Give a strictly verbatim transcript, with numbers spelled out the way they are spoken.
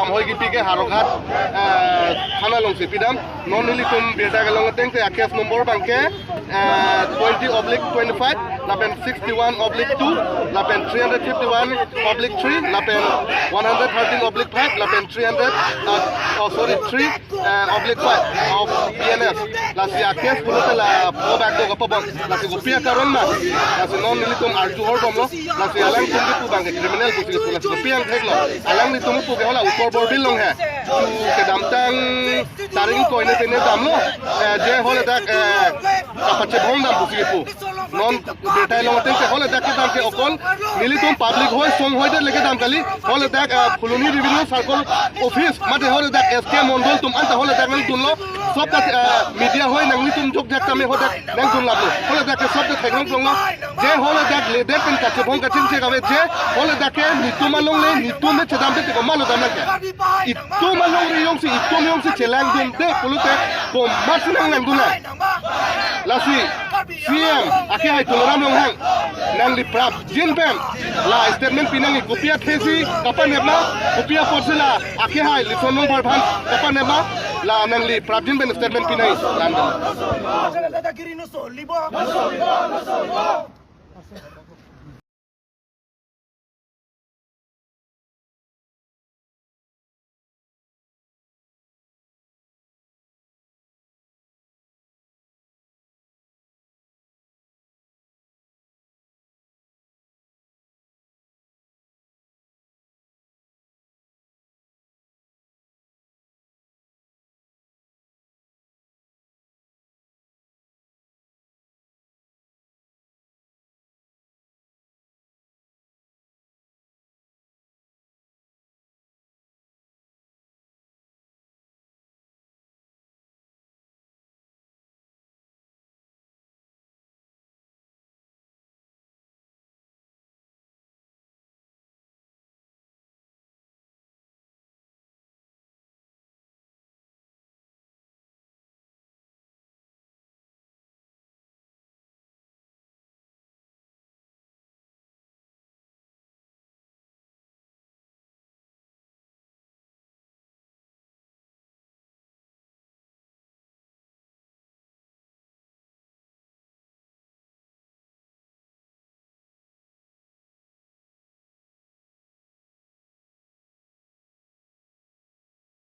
Hoi kipi ke Howraghat, eh, thana alongsi pidam. Non nelitum birta kelong ateng te a-case number abang ke, eh, twenty oblique twenty-five, lapen sixty-one oblique two, lapen three hundred fifty-one oblique three, lapen one hundred thirteen oblique five, lapen three hundred, uh, oh, sorry, three, uh, oblique five of B N S. Lasi a-case pulote la po bak do kapabon. Lasi kopi akaron ma. Lasi non nelitum arju hor bomlo. Lasi alangtum kepu abang ke criminal pusi kepu, lasi kopi angthek lo. Alanglitum kepu ke hala Uttar Borbil along he. Kedamtang tarik ingkoi ne tene damlo. Eh, je haladak, eh, kapachebong dam pusi kepu. Non birta kelong ateng te haladak kedam ke okol nelitum public hoi song hoi det le kedam kali. Haladak, eh, Phuloni Revenue Circle Office mate haladak S K Mondol atum anta haladak nangdunlo. Sob ta, eh, media hoi nanglitum jokjak tame haladak nangdun laplo. Haladak ke sob ta theklong longlo. Je haladak ledet pen kachebong kachingche kave je haladak ke netum along le netum me chedam te ko malo dam nangke. Itum alongri jongsi, itum jongsi chelangdunde pulote komat si nanglangdun nang. Lasi C M akehai Tuliram Ronghang, nangli prapjin pen la statement pinangji, kopi athesi kapanep ma, kopi apotsi la akehai Lison Rongphar aphan kapanep ma, la nangli prapjin pen statement pinangji. London.